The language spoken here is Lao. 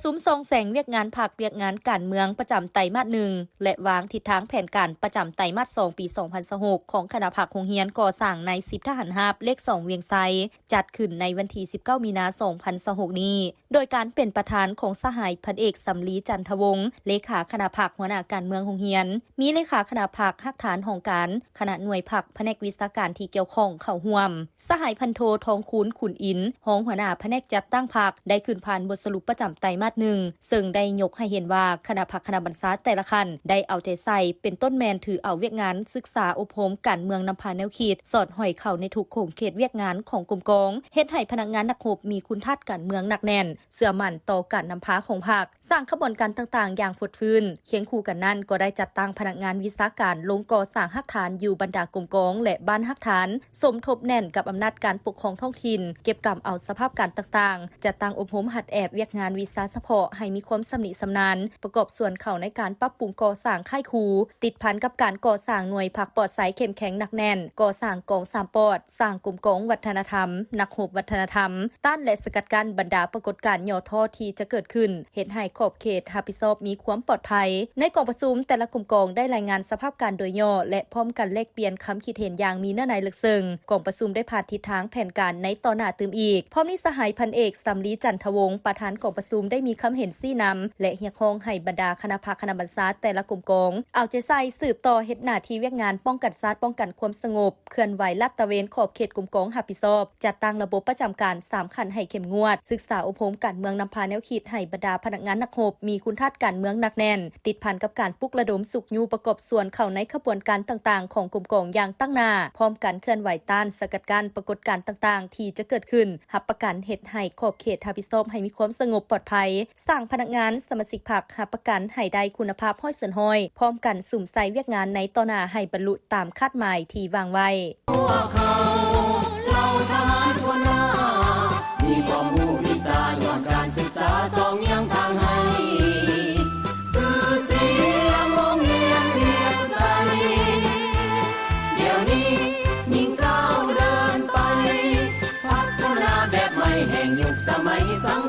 ສຸມສ່ອງແສງວຽກງານພັກ, ວຽກງານການເມືອງປະຈຳໄຕມາດໜຶ່ງ ແລະ ວາງທິດທາງແຜນການປະຈຳໄຕມາດສອງ ປີສອງພັນຊາວຫົກ ຂອງຄະນະພັກໂຮງຮຽນກໍ່ສ້າງໃນສິບທະຫານຮາບເລກສອງ ວຽງໄຊ ຈັດຂຶ້ນໃນວັນທີສິບເກົ້າ ມີນາ ສອງພັນຊາວຫົກນີ້ ໂດຍການເປັນປະທານຂອງສະຫາຍພັນເອກ ສຳລີ ຈັນທະວົງ ເລຂາຄະນະພັກ, ຫົວໜ້າການເມືອງໂຮງຮຽນ, ມີເລຂາຄະນະພັກ, ຮາກຖານຫ້ອງການ, ຄະນະໜ່ວຍພັກ, ພະແນກວິຊາການທີ່ກ່ຽວຂ້ອງເຂົ້າຮ່ວມ. ສະຫາຍພັນໂທ ທອງຄູນ ຂຸນອິນ ຮອງຫົວໜ້າພະແນກຈັດຕັ້ງພັກ ໄດ້ຂຶ້ນຜ່ານບົດສະຫຼຸບປະຈຳໄຕມາດໜຶ່ງ ເຊິ່ງໄດ້ຍົກໃຫ້ເຫັນວ່າຄະນະພັກຄະນະບັນຊາແຕ່ລະຂັ້ນໄດ້ເອົາໃຈໃສ່ ເປັນຕົ້ນແມ່ນຖືເອົາວຽກງານສຶກສາອົບຮົມການເມືອງນຳພາແນວຄິດ ສອດຫ້ອຍເຂົ້າໃນທຸກຂົງເຂດວຽກງານຂອງກົມກອງ, ເຮັດໃຫ້ພະນັກງານນັກຮົບມີຄຸນທາດການເມືອງໜັກແໜ້ນ, ເຊື່ອໝັ້ນຕໍ່ການນຳພາຂອງພັກ, ສ້າງຂະບວນການຕ່າງໆຢ່າງຟົດຟື້ນ. ຄຽງຄູ່ກັນນັ້ນກໍໄດ້ຈັດຕັ້ງພະນັກງານວິຊາການລົງກໍ່ສ້າງຮາກຖານຢູ່ບັນດາກົມກອງ ແລະ ບ້ານຮາກຖານ, ສົມທົບແໜ້ນກັບອຳນາດການປົກຄອງທ້ອງຖິ່ນ, ເກັບກຳເອົາສະພາບການຕ່າງໆ, ຈັດຕັ້ງອົບຮົມຫັດແອບວຽກງານວິຊາສະເພາະໃຫ້ມີຄວາມຊຳນິຊຳນານ, ປະກອບສ່ວນເຂົ້າໃນການປັບປຸງກໍ່ສ້າງຄ້າຍຄູ, ຕິດພັນກັບການກໍ່ສ້າງໜ່ວຍພັກປອດໃສເຂັ້ມແຂງໜັກແໜ້ນ, ກໍ່ສ້າງກອງສາມປອດ, ສ້າງກົມກອງວັດທະນະທຳ, ນັກຮົບວັດທະນະທຳ, ຕ້ານ ແລະ ສະກັດກັ້ນບັນດາປາກົດການຫຍໍ້ທໍ້ທີ່ຈະເກີດຂຶ້ນ, ເຮັດໃຫ້ຂອບເຂດຮັບຜິດຊອບມີຄວາມປອດໄພ. ໃນກອງປະຊຸມ, ແຕ່ລະກົມກອງໄດ້ລາຍງານສະພາບການໂດຍຫຍໍ້ ແລະ ພ້ອມກັນແລກປ່ຽນຄຳຄິດເຫັນຢ່າງມີເນື້ອໃນເລິກເຊິ່ງ. ກອງປະຊຸມໄດ້ຜ່ານທິດທາງແຜນການໃນຕໍ່ໜ້າຕື່ມອີກ. ພ້ອມນີ້, ສະຫາຍພັນເອກ ສຳລີ ຈັນທະວົງ ປະທານກອງປະຊຸມ ໄດ້ມີຄຳເຫັນຊີ້ນຳ ແລະ ຮຽກຮ້ອງໃຫ້ບັນດາຄະນະພັກຄະນະບັນຊາແຕ່ລະກົມກອງ ເອົາໃຈໃສ່ສືບຕໍ່ເຮັດໜ້າທີ່ວຽກງານປ້ອງກັນຊາດ, ປ້ອງກັນຄວາມສະຫງົບ, ເຄື່ອນໄຫວລາດຕະເວນຂອບເຂດກົມກອງຮັບຜິດຊອບ, ຈັດຕັ້ງລະບົບປະຈຳການສາມຂັ້ນໃຫ້ເຂັ້ມງວດ, ສຶກສາອົບຮົມການເມືອງນຳພາແນວຄິດໃຫ້ບັນດາພະນັກງານນັກຮົບມີຄຸນທາດການເມືອງໜັກແໜ້ນ, ຕິດພັນກັບການປຸກລະດົມຊຸກຍູ້ປະກອບສ່ວນເຂົ້າໃນຂະບວນການຕ່າງໆຂອງກົມກອງຢ່າງຕັ້ງໜ້າ, ພ້ອມກັນເຄື່ອນໄຫວຕ້ານ, ສະກັດກັ້ນປາກົດການຕ່າງໆທີ່ຈະເກີດຂຶ້ນ, ຮັບປະກັນເຮັດໃຫ້ຂອບເຂດຮັບຜິດຊອບໃຫ້ມີຄວາມສະຫງົບປອດໄພ, ສ້າງພະນັກງານສະມາຊິກພັກຮັບປະກັນໃຫ້ໄດ້ຄຸນນະພາບຮ້ອຍສ່ວນຮ້ອຍ, ພ້ອມກັນສຸມໃສ່ວຽກງານໃນຕໍ່ໜ້າໃຫ້ບັນລຸຕາມຄາດໝາຍທີ່ວາງໄວ້. ພວກເຮົາເຫຼົ່າທະຫານຫົວໜ້າ ມີຄວາມຮູ້ວິຊາຍ້ອນການສຶກສາສ່ອງເຫຍື່ອງທາງໃຫ້ ຊື່ສຽງໂຮງຮຽນວຽງໄຊ ດຽວນີ້ຍິ່ງກ້າວເດີນໄປ ພັດທະນາແບບໃໝ່ແຫ່ງຍຸກສະໄໝສັງ